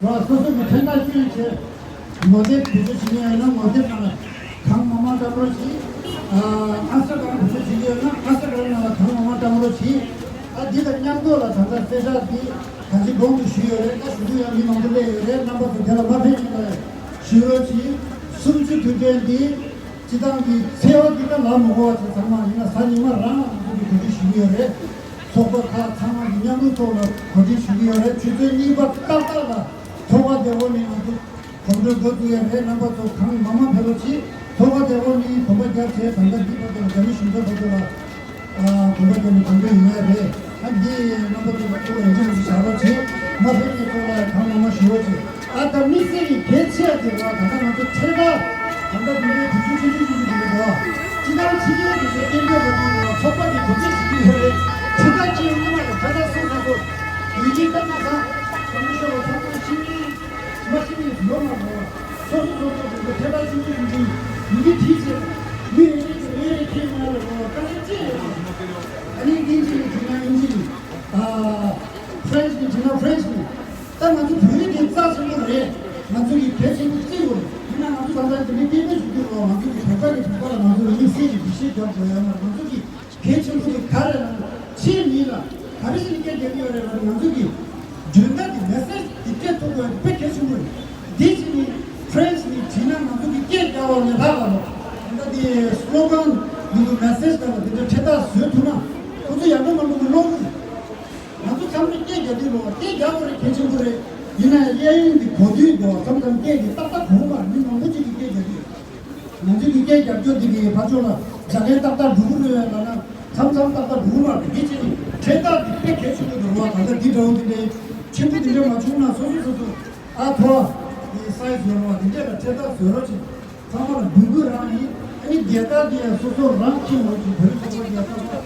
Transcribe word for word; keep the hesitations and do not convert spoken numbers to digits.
ར་སོ་སོ་གི་ཚན་ཁག་བསྐྱོན་བྱས། ངོ་དེབ་བེད་སྤྱོད་བྱེད་ཀྱི་ཡོད་ན་ངོ་དེབ་ནང་ལ་གང་མང་མང་བཏང་རོགས་གྱིས། ཨ་ཨ་ས་གང་བེད་སྤྱོད་བྱེད་ཀྱི་ཡོད་ན་ཨ་ས་གང་ནང་ལ་གང་མང་མང་བཏང་རོགས་གྱིས། ཨ་འདི་དང་མཉམ་དུ་ལ་ད་ལྟ་གསལ་བསྒྲགས་འདི་ད་ཅི་གོང་དུ་ཞུས་ཡོད་རེད། ད་ཞུ་རྒྱུ་ཡང་མི་མང་པོ་སླེབས་ཡོད་རེད། རྣམ་པ་ཚོ་དེ་ལ་མ་ཕེབས་ཉིན་ལ་ཞུ་རོགས་གྱིས། གསུམ་བཅུ་དུས་དྲན་འདི། སྤྱི་བཏང་གི་ཚེས་པ་འདི་ག་ལ་མ་གོ་བ་ཚོ་ཚང་མ་ཡིན་ན་གཟའ་ཉི་མ་རང་ལ་ང་ཚོ་གི་གོ་སྒྲིག་ཞུ་གི་ཡོད་རེད། ཚོགས་པ་ཁག་ཚང་མ་གི་མཉམ་རུབ་ཐོག་ལ་གོ་སྒྲིག་ཞུ་གི་ཡོད་རེད། ཆུ་ཚོད་གཉིས་པ་ཏག་ཏག་ལ་ཚོགས་པ་བདེ་པོ་ནས་ང་ཚོ་གོམ་བགྲོད་འགོ་བཙུགས་ཡོད་རེད། རྣམ་པ་ཚོ་གང་མང་མང་ཕེབས་རོགས་གྱིས། ཚོགས་པ་བདེ་པོ་ནས་གོམ་པ་རྒྱབ་བྱས་ད་ལྟ་འདི་བར་དུ་ལ་རྒྱ་མི་གཞུང་ཚབ་བར་དུ་ལ། ཨ་དགོངས་པ་བརྒྱབ་ནས་དགོངས་འགལ་ཡོང་ཡ་རེད། ཨ་འདི་རྣམ་པ་ཚོ་ལ་ཐུགས་ལ་ཡིད་ཆེས་བཞག་རོགས་བྱེད། མ་ཕེབས་མཁན་ཚོ་ལ་གང་མང་མང་ཞུ་རོགས་བྱེད། ཨ་ད་དམིགས་བསལ་གྱི་གལ་ཆེ་བ་དེ་ལ་ད་ལྟ་ང་ཚོ་ཁྲལ་ཁག་ད་ལྟ་དུས་རྒྱུན་དུས་ཚོད་ཆུང་ཆུང་ཆུང་ཆུང་དེ་རེད་དོ། སྤྱི་བཏང་ཕྱི་རྒྱལ་དུ་ཚོ་གཏན་འབེབས་པ་དེ་ལ་ཚོགས་པ་དེ་དུས་ཚོད་ཞིག་གི་ཡོད་རེད། ཁྲལ་ཁག་ཅིག་སྔོན་མ་ལ་ད་ལྟ་སོང་ས་ཚོ་ཡིན་གྱི་ད་ང་ཚང་གང་ཤོར་བ་ཚང་མ་ཤེས་མཁན་མ་ཤེས་མཁན་ཡོད་མ་རེད། སོ་སོ་སོ་སོ་གི་ཁྲལ་ཁག་ཆུང་ཆུང་ཆུང་ཆུང་ཡིན་གྱི་དེའི་ཆེད་མི་རེ་རེ་གི་ངོས་ནས་ཁྱེད་ང་ལ་དཀའ་ལས་ཅི་ཡོད་མ་རེད། ཨ་ནི་དབྱིན་ཇི་ནས་བྲིས་ན་དབྱིན་ཇི་ནས། ཨ་ཕ་རན་སི་ནས་བྲིས་ན་ཕ་རན་སི་ནས། ད་ང་ཚོ་བོད་ཡིག་དེ་རྩ་ཆེན་པོ་རེད། ང་ཚོ་གི་གལ་ཆེན་པོ་བརྩི་དགོས་རེད། ཡིན་ན་ང་ཚོ་ད་ལྟ་འདི་ནས་སྐད་འབོད་ཞུ་རྒྱུ་རོགས། ང་ཚོ་གི་བོད་པ་གི་བོད་པ་ལ་ང་ཚོ་ལ་དམིགས་བསལ་གྱི་འདུ་ཤེས་རྒྱག་དགོས་ཡ་མ་རེད། ང་ཚོ་གི་གལ་ཆེན་པོ་དེ་ག་རེ་ལབ་ན་ཕྱིའི་མི་ལ་ག་རེ་ཞིག་སྐད་རྒྱག་གི་ཡོད་རེད་ལབ་ན་ང་ཚོ་གི་འཇོན་ཐང་གི་མེ་སེ་ཇི་དེ་སྐད་ཐུབ་དགོས་དཔེ་གལ་ཆེན་པོ་རེད། དེ་ཕྱིན་ནས་ཕ་རན་སི་ནས་བྲིས་ན་ང་ཚོ་གི་སྐད་རྒྱག་པ་ལས་ལྷག་ལ་ལོ། ད་ལྟ་དེ་སི་ལོ་གན་འདི་ཚོ་མེ་སེ་ཇི་དང་དེ་འདྲ་འཕྲེད་དར་བཟོས་ཐུབ་ན་ཁོ་ཚོ་ཡག་པོ་མང་པོ་གི་ཀློག་གི་ང་ཚོ་ཚང་མས་སྐད་རྒྱག་དུས་ལོ་སྐད་རྒྱག་དགོས་རེད། གལ་ཆེན་པོ་རེད། ཡིན་ན་ཡང་གཡས་གཡོན་གྱི་གོ་དུས་དོ་མཚམས་མཚམས་སྐད་ཀྱི་ཏག་ཏག་གོ་མ་མི་མང་པོ་ཅིག་གིས་སྐད་རྒྱག་དུས། ང་ཚོས་ཀྱི་སྐད་རྒྱབ་སྐྱོར་འདི་གི་ཕར་ཕྱོགས་ལ་རྒྱ་སྐད་ཏག་ཏག་འགྲོ་གི་རེད་ལབ་ན་མཚམས་མཚམས་ཏག་ཏག་འགྲོ་གི་མ་རེད། འདི་ཅི་ནི་འཕྲེད་དར་འདི་དཔེ་གལ་ཆེན་པོ་འདུག་རེད་བ། ད་ལྟ་འདི་འདྲ་བོ་འདི་འདྲའི་ཆེན་པོ་འདི་འདྲ་མ་བྱུང་ན་སོ་སོ་སོ་སོ་ཨ་ཐོ་འདི་སའི་ཛི་ཡོད་རེད་བ། འདི་འདྲ་ལ་འཕྲེད་དར་བཟོས་རོགས་བྱེད། ཚང་མ་ལ་འབུལ་དགོས་རང་ཡིན། ཨ་ནི་རྒྱལ་དར་འདི་ཡང་སོ་སོ་རང་འཁྱེར་འོང་གི་བོད་རིགས་ཚོགས་པ་འདི་ཡང་ཚང་མ་